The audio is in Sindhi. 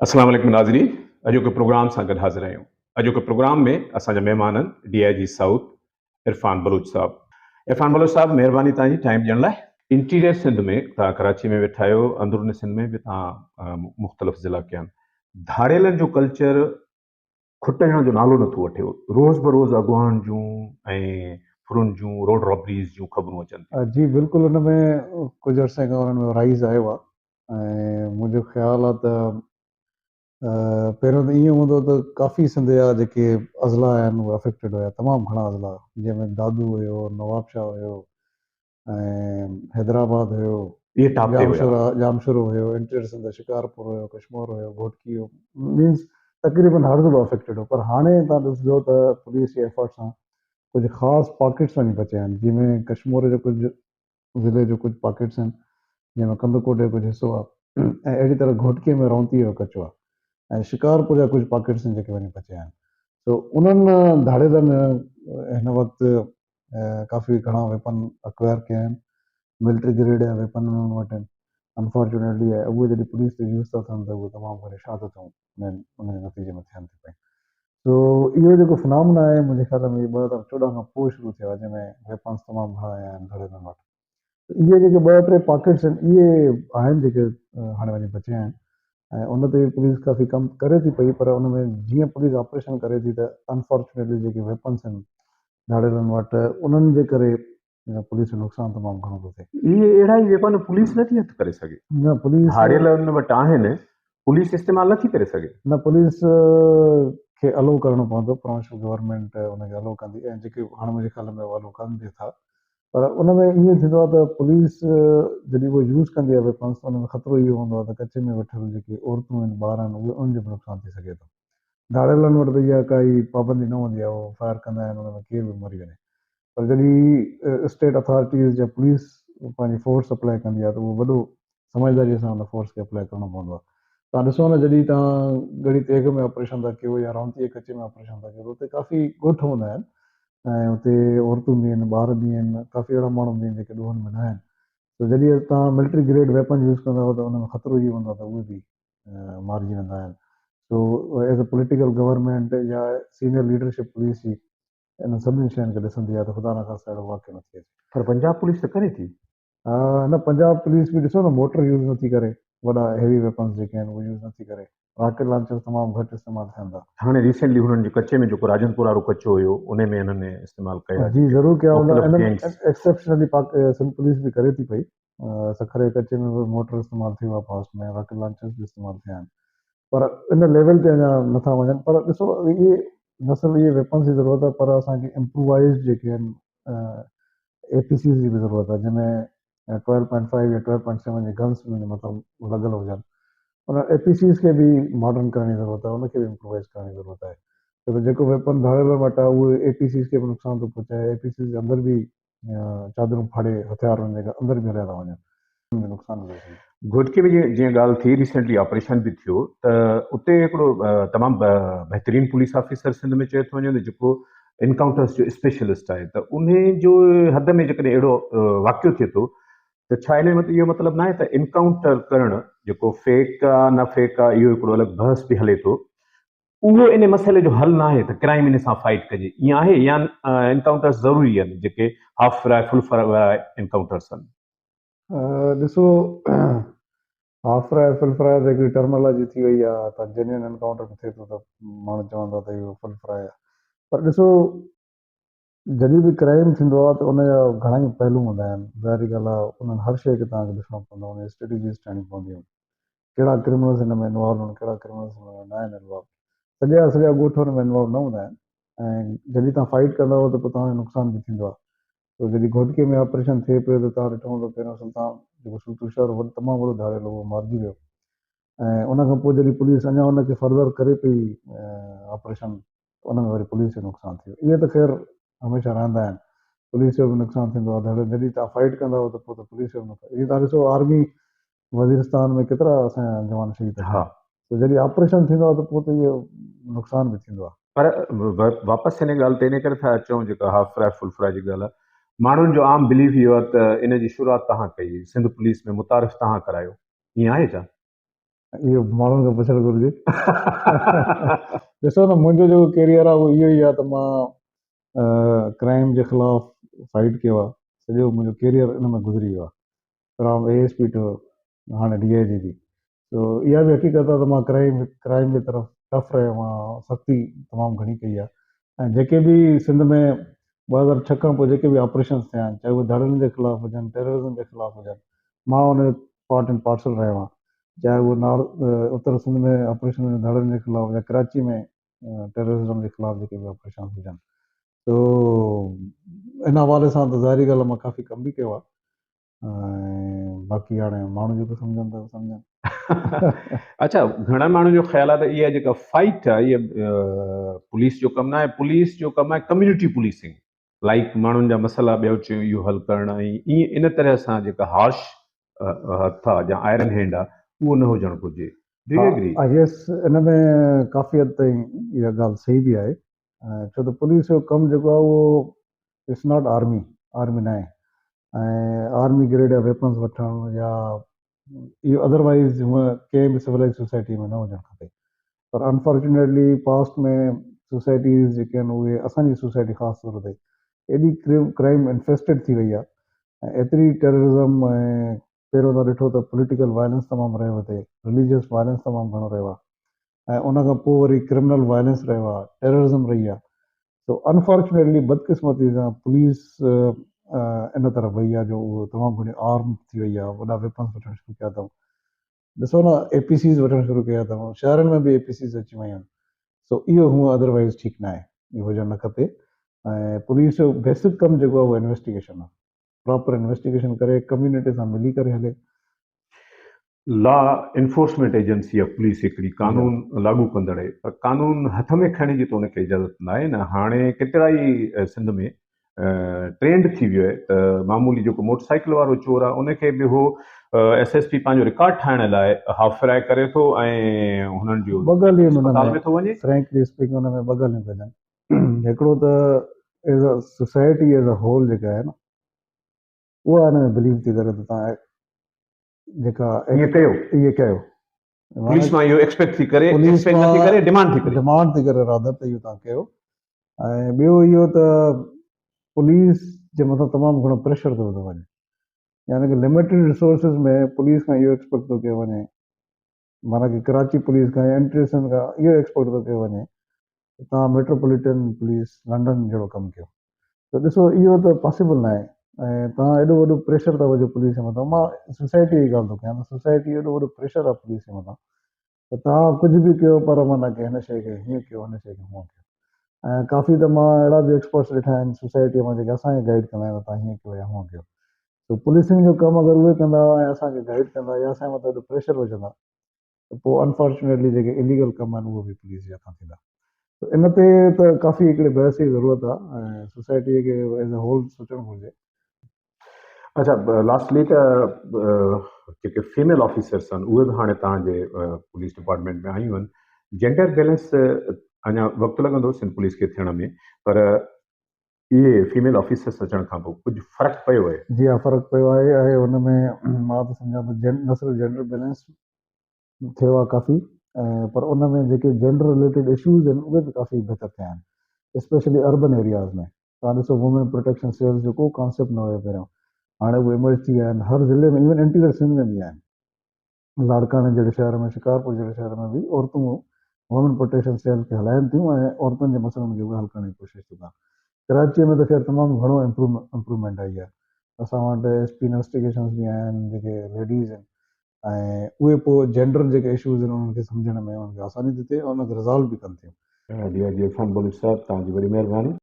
اسلام عليڪم ناظرين اڄوڪي پروگرام سان گڏ حاضر آهيون اڄوڪي پروگرام ۾ اسان جا مهمان آهن D I G south Irfan Baloch صاحب عرفان بلوچ صاحب مهرباني توهان جي ٽائيم ڏيڻ لاء انٽيريئر سنڌ ۾ توهان ڪراچي ۾ ويٺا آهيو اندرون سنڌ ۾ به توهان مختلف ضلع ڪيا آهن ڌاڙيلن جو ڪلچر کٽڻ جو نالو نٿو وٺي روز بروز اغوائن جون ۽ ڦرن جون روڊ رابريز جون خبرون اچن ٿيون. جي بلڪل ان ۾ ڪجهه عرصي کان انهن ۾ رائز آيو آهي ۽ منهنجو خيال آهي ته پهريون ته ائين هوندو ته ڪافي سنڌ جا جيڪي اضلاع آهن اهي افيڪٽيڊ هيا تمام گهڻا اضلاع جنهن ۾ دادو هيو نوابشاهه هيو ۽ حيدرآباد هيو اهي ٽاپ تي هيا ڄامشورو هيو انٽيريئر سنڌ شڪارپور هيو ڪشمور هيو گهوٽڪي هيو مينس تقريبن هر ضلعو افيڪٽيڊ هو پر هاڻي تان ڏسجو ته پوليس جي ايفرٽ سان ڪجهه خاص پاڪيٽس وڃي بچيا آهن جنهن ۾ ڪشمور جو ڪجهه ضلعي جو ڪجهه پاڪيٽس آهن جنهن ۾ ڪنڌڪوٽ جو ڪجهه حصو آهي ۽ اهڙي طرح گهوٽڪي ۾ رونتي جو ڪچو آهي ۽ شڪارپور جا ڪجهه پاڪيٽس آهن جيڪي وڃي بچيا آهن سو انهن ڌاڙيلن هن وقت ڪافي گهڻا ويپن اڪوائر ڪيا آهن ملٽري گريڊ جا ويپن انهن وٽ آهن انفارچونيٽلي اهي جڏهن پوليس تي يوز ٿا ٿين ته اهي تمام گهڻيون شهادتون انهن جي نتيجي ۾ ٿين ٿيون پيون سو اهو جيڪو فنامنا آهي منهنجي خيال ۾ 2014 کان پوء شروع ٿيو آهي جنهن ۾ ويپنس تمام گهڻا آيا آهن ڌڙيلن وٽ ته اهي جيڪي ٻه ٽي پاڪيٽس آهن اهي آهن جيڪي هاڻي وڃي بچيا آهن ۽ ان تي پوليس ڪافي ڪم ڪري ٿي پئي پر ان ۾ جيئن پوليس آپريشن ڪري ٿي ته انفارچونيٽلي جيڪي ويپنس آهن ڌاڙيلن وٽ انهن جي ڪري پوليس جو نقصان تمام گهڻو ٿو ٿئي. اهي اهڙا ئي ويپن پوليس نه ٿي هٿ ڪري سگهي. نه پوليس. ڌاڙيلن وٽ آهن پوليس استعمال نه ٿي ڪري سگهي. نه پوليس کي الو ڪرڻو پوندو پراونشل گورنمينٽ ان کي الو ڪندي ۽ جيڪي هاڻي منهنجي خيال ۾ الو ڪن به ٿا پر ان ۾ ائين ٿيندو آهي ته پوليس جڏهن اهو يوز ڪندي آهي ويپنس ته ان ۾ خطرو اهو هوندو آهي ته ڪچي ۾ ويٺل جيڪي عورتون آهن ٻار آهن اهي انهن جو به نقصان ٿي سگهي ٿو ڌاڙيلن وٽ ته اها ڪائي پابندي نه هوندي آهي اهو فائر ڪندا آهن ان ۾ ڪير به مري وڃي پر جڏهن اسٽيٽ اٿارٽيز يا پوليس پنهنجي فورس اپلائي ڪندي آهي ته اهو وڏو سمجهداري سان ان فورس کي اپلائي ڪرڻو پوندو آهي. توهان ڏسو نه جڏهن توهان ڳڙهي تيغ ۾ آپريشن ٿا ڪيو يا رونتي جي ڪچي ۾ آپريشن ٿا ڪيو ته اتي ڪافي ڳوٺ هوندا آهن ۽ اتي عورتون به آهن ٻار به آهن ڪافي اهڙا ماڻهو به آهن جيڪي ڏوهن ۾ نه آهن ته جڏهن توهان ملٽري گريڊ ويپن يوز ڪندا آهيو ته ان ۾ خطرو اهو هوندو آهي ته اهي به مارجي ويندا آهن so as a political government يا سينيئر ليڊرشپ پوليس جي انهن سڀني شين کي ڏسندي آهي ته خدا نخواسته اهڙو واقعو نه ٿئي. پر پنجاب پوليس ته ڪري ٿي. نه پنجاب پوليس به ڏسو نه موٽر يوز نٿي ڪري وڏا هيوي ويپنز جيڪي آهن اهي يوز نٿي ڪري راڪيٽ لانچرز تمام گهٽ استعمال ٿين ٿا. هاڻي ريسينٽلي هنن جي ڪچي ۾ جيڪو راجن پور وارو ڪچو هيو انهي ۾ هنن استعمال ڪيا جي ضرور ڪيا هوندا مختلف گينگس. ايڪسيپشنلي پاڪ سنڌ پوليس به ڪري ٿي پئي سکر جي ڪچي ۾ به موٽر استعمال ٿيو آهي پاسٽ ۾ راڪيٽ لانچرز به استعمال ٿيا آهن پر ان ليول تي اڃا نٿا وڃن پر ڏسو اهي نه صرف اهي ويپنس جي ضرورت آهي پر اسان کي امپرووائزڊ جيڪي آهن اي پي سيز جي به ضرورت آهي جنهن ۾ ٽويلو پوائنٽ فائيو يا ٽويلو پوائنٽ سيون جي گنس به ان مٿان لڳل هجن ان اي پي سيز کي به ماڊرن ڪرڻ جي ضرورت آهي ان کي به امپرووائز ڪرڻ جي ضرورت آهي ڇو ته جيڪو ويپن ڌاڙيلن وٽ آهي اهو اي پي سيز کي به نقصان ٿو پهچائي اي پي سيز جي اندر به چادرون ڦاڙي هٿيار انهن جي اندر به هليا ٿا وڃن به نقصان نٿو ٿئي. گهوٽڪي ۾ جيئن ڳالهه ٿي ريسينٽلي آپريشن به ٿيو ته اتي هڪڙو تمام بهترين پوليس آفيسر سنڌ ۾ چيو ٿو وڃي ته جيڪو انڪائونٽرس جو اسپيشلسٽ آهي ته انهي جو حد ۾ جيڪڏهن اهڙو واقعو ٿئي ٿو ته ڇا انهي مطلب اهو مطلب ناهي ته انڪائونٽر ڪرڻ جيڪو فيڪ آ نه فيڪ آ اهو هڪڙو الڳ بحث به هلي ٿو اهو ان مسئلي جو حل ناهي ته ڪرائيم ان سان فائيٽ ڪجي ائين آهي يا انڪائونٽرس ضروري آهن جيڪي هاف فرائي فل فرائي انڪائونٽرس آهن. ڏسو هاف فرائي فل فرائي ته هڪڙي ٽرمالاجي ٿي وئي آهي ته جينيئن انڪائونٽر به ٿئي ٿو ته ماڻهو چون ٿا ته اهو فل فرائي آهي پر ڏسو جڏهن به ڪرائيم ٿيندو آهي ته ان جا گهڻا ئي پهلو هوندا آهن ظاهري ڳالهه آهي انهن هر شيء کي توهان کي ڏسڻو پوندو آهي ان جي اسٽريٽجيز ٺاهڻيون پونديون آهن ڪهڙا ڪرمنلز هن ۾ انوالو آهن ڪهڙا ڪرمنلز هن ۾ ناهن انوالو سڄا سڄا ڳوٺ هن ۾ انوالو نه هوندا آهن ۽ جڏهن توهان فائيٽ ڪندا آهيو ته پوء توهان جو نقصان به ٿيندو آهي ته جڏهن گهوٽڪي ۾ آپريشن ٿئي پيو ته توهان ڏٺو هوندو پهريون سلطان جيڪو سلطو شهر وڏو تمام وڏو ڌاڙيل هو اهو مارجي ويو ۽ ان کان پوء جڏهن پوليس اڃا ان کي فردر ڪري پئي آپريشن ته ان ۾ وري پوليس جو نقصان ٿيو. اهي ته خير هميشه رهندا آهن. پوليس جو به نقصان ٿيندو آهي. ڌڙ جڏهن توهان فائيٽ ڪندا آهيو ته پوء ته پوليس جو به نقصان. جيئن توهان ڏسو آرمي وزيرستان ۾ ڪيترا اسان جا جوان شهيد ٿيا. ته جڏهن آپريشن ٿيندو آهي ته پوء ته اهو نقصان به ٿيندو آهي. پر واپس ان ڳالهه تي ان ڪري ٿا اچون جيڪا هاف فرائي فل فرائي جي ڳالهه آهي. ماڻهن جو عام بليف اهو آهي ته ان جي شروعات توهان ڪئي، سنڌ پوليس ۾ متعارف توهان ڪرايو. ائين آهي ڇا؟ اهو ماڻهن کان پڇڻ گهرجي. ڏسو نه منهنجو جيڪو ڪيريئر آهي اهو اهو ئي آهي ته مان ڪرائم جي خلاف فائيٽ ڪيو آهي، سڄو منهنجو ڪيريئر ان ۾ گذري ويو آهي، from a S P two هاڻي ڊي I جي بي. سو اها به حقيقت آهي ته مان ڪرائم جي طرف ٽف رهيو آهيان، سختي تمام گهڻي ڪئي آهي ۽ جيڪي به سنڌ ۾ 2006 کان پوء جيڪي به آپريشنس ٿيا آهن، چاهي اهي ڌڙن جي خلاف هجن، ٽيررزم جي خلاف هجن، مان ان جو پارٽ اينڊ پارسل رهيو آهيان. چاهي اهو نارٿ اتر سنڌ ۾ آپريشن هجن ڌڙن جي خلاف يا ڪراچي ۾ ٽيررزم جي خلاف جيڪي به آپريشنس هجن. سو ان حوالي سان ته ظاهري ڳالهه آهي مان ڪافي ڪم به ڪيو آهي ۽ باقي هاڻي ماڻهو جيڪو سمجهن ٿا سمجهن. اڇا گهڻن ماڻهن جو خيال آهي ته اها جيڪا فائٽ آهي اها پوليس جو ڪم نه آهي، پوليس جو ڪم آهي ڪميونٽي پوليسنگ، لائيڪ ماڻهن جا مسئلا ٻيو چيون اهو حل ڪرڻ ۽ ائين ان طرح سان جيڪا هارش هٿ آهي يا آئرن هينڊ آهي اهو نه هجڻ گهرجي. Do you agree? ها يس ان ۾ ڪافي حد تائين اها ڳالهه صحيح به آهي ڇو ته پوليس جو ڪم جيڪو آهي اهو it's not army, army ناهي ۽ آرمي گريڊ جا ويپنز وٺڻ يا اهو ادروائز هونء ڪنهن به سولائز سوسائٽي ۾ نه هجڻ کپي پر انفارچونيٽلي پاسٽ ۾ سوسائٽيز جيڪي آهن اهي اسان جي سوسائٽي خاص طور تي ايڏي ڪرائم انفيسٽيڊ ٿي وئي آهي ۽ ايتري ٽيررزم ۽ پهريون تان ڏٺو ته پوليٽيڪل وائلنس تمام رهيو هتي، رليجيس وائلنس تمام گهڻو رهيو آهي ۽ ان کان پوء وري ڪرمنل وائلنس رهيو آهي، ٽيررزم رهي آهي. سو انفارچونيٽلي بدقسمتي سان پوليس ان طرف وئي آهي جو اهو تمام گهڻي آرم ٿي وئي آهي، وڏا ويپنس وٺڻ شروع ڪيا اٿئون، ڏسو نه اي پي سيز وٺڻ شروع ڪيا اٿئون، شهرن ۾ به اي پي سيز اچي ويون آهن. سو اهو هونء ادروائز ٺيڪ ناهي، اهو هجڻ نه کپي ۽ پوليس جو بيسڪ ڪم جيڪو آهي اهو انويسٽيگيشن آهي، پراپر انويسٽيگيشن ڪري ڪميونٽي سان ملي ڪري هلي. لا انفورسمينٽ ايجنسي يا پوليس هڪڙي قانون لاڳو ڪندڙ آهي پر قانون هٿ ۾ کڻڻ جي ته ان کي اجازت ناهي نه. هاڻي ڪيترا ئي سنڌ ۾ ٽرينڊ ٿي ويو آهي ته معمولي جيڪو موٽر سائيڪل وارو چور آهي ان کي به هو ايس ايس پي پنهنجو رڪارڊ ٺاهڻ لاء هاف فرائي ڪري ٿو ۽ هنن جو ٻه ڳالهيون آهن اسپتال ان ۾ ۾ ٿو وڃي. فرينڪلي اسپيڪنگ ان ۾ ٻه ڳالهيون ڪجن، هڪڙو ته as a society as a whole جيڪا آهي نه اها ان ۾ بليو ٿي ڪري ته تان جيڪا ائين ڪيو ائين ڪيو پوليس مان اهو ايڪسپيڪٽ ٿي ڪري، ايڪسپيڪٽ نٿي ڪري، ڊيمانڊ ٿي ڪري، ڊيمانڊ ٿي ڪري رادر ته اهو تان ڪيو. ۽ ٻيو اهو ته پوليس جي مٿان تمام گهڻو پريشر ٿو وڌو وڃي، يعني ڪه لميٽيڊ ريسورسز ۾ پوليس کان اهو ايڪسپيڪٽ ٿو ڪيو وڃي، معنيٰ ڪه ڪراچي پوليس کان يا انٽري سنڌ کان اهو ايڪسپيڪٽ ٿو ڪيو وڃي ته توهان ميٽروپوليٽن پوليس لنڊن جهڙو ڪم ڪيو. ته ڏسو اهو ته پاسيبل ناهي ۽ توهان ايڏو وڏو پريشر ٿا وجهو پوليس جي مٿان. مان سوسائٽي جي ڳالهه ٿو ڪيان ته سوسائٽي ايڏو وڏو پريشر آهي پوليس جي مٿان ته توهان ڪجهه به ڪيو پر معنيٰ ڪي هن شيء کي هيئن ڪيو هن شيء کي هونئن ڪيو. ۽ ڪافي ته مان اهڙا به ايڪسپرٽس ڏٺا آهن سوسائٽيء مان جيڪي اسان کي گائيڊ ڪندا آهن ته توهان هيئن ڪيو يا هونئن ڪيو. سو پوليسنگ جو ڪم اگر اهي ڪندا ۽ اسان کي گائيڊ ڪندا يا اسان جي مٿان ايڏو پريشر وجهندا ته پوء انفارچونيٽلي جيڪي اليگل ڪم آهن اهي به پوليس جي هٿان ٿيندا. ته ان تي ته ڪافي هڪڙي بحث جي ضرورت آهي ۽ سوسائٽي کي ايز اي هول سوچڻ گهرجي. اڇا لاسٽلي ته جيڪي فيميل آفيسرس آهن اهي به هاڻي توهان جي پوليس ڊپارٽمينٽ ۾ آيون آهن، جينڊر بيلنس اڃا وقت لڳندو سنڌ پوليس کي ٿيڻ ۾ پر اهي فيميل آفيسرس اچڻ کان پوء ڪجهه فرق پيو آهي؟ جي ها فرق پيو آهي ۽ ان ۾ مان ته سمجهان ٿو نه صرف جينڊر بيلنس ٿيو آهي ڪافي پر ان ۾ جيڪي جينڊر رليٽيڊ اشوز آهن اهي به ڪافي بهتر ٿيا آهن اسپيشلي اربن ايرياز ۾ تان ڏسو وومين پروٽيڪشن سيلز جو ڪو ڪانسيپٽ نه هيو پهريون، هاڻي اهي ايمرج ٿي ويا آهن هر ضلعي ۾ ايون انٽيريئر سنڌ ۾ به آهن. لاڙڪاڻي جهڙي شهر ۾ شڪارپور جهڙي شهر ۾ به عورتون وومين پروٽيڪشن سيل کي هلائن ٿيون ۽ عورتن جي مسئلن کي به حل ڪرڻ جي ڪوشش ٿيون ڪن. ڪراچيء ۾ ته خير تمام گهڻو امپروومينٽ آئي آهي. اسان وٽ ايس پي انويسٽيگيشنز به آهن جيڪي ليڊيز آهن ۽ اهي پوء جينڊر جيڪي اشوز آهن انهن کي سمجهڻ ۾ انهن کي آساني ٿي ٿئي ۽ انهن کي ريزالو به ڪن ٿيون. ڊي I جي عرفان بلوچ صاحب توهان جي وڏي مهرباني.